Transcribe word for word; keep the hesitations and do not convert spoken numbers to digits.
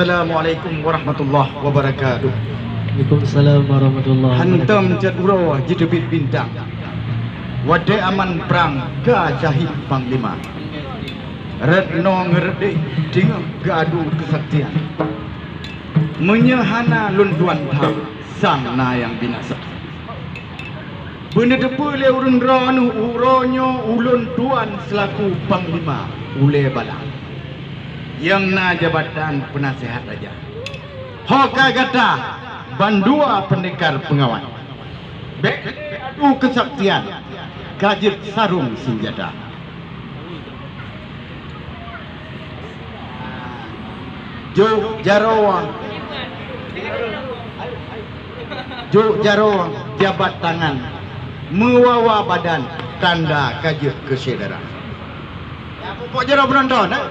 Assalamualaikum warahmatullahi wabarakatuh. Waalaikumsalam warahmatullahi wabarakatuh. Hantom cot uroe jiteubiet bintang. Watée aman prang ka syahid panglima. Rot noe ngon rot déh teungoh geuadu keusaktian. Meunyoe hana lôn tuan tham, sang na nyang binasa. Beuneuteupeue lé ureuëng droeneueh uroe nyoe ulôn tuan seulaku panglima ulée bala, nyang na jabatan peunasihat raja. Ho ka gata bandua peundekar peungawai, bék adu keusaktian, ka jeuet sarong sinjata. Jok jaroe, jok jaroe jabat tangan, meuwawa badan, tanda ka jeuet keu syedara. Ya, pupuk jaroe penonton, eh?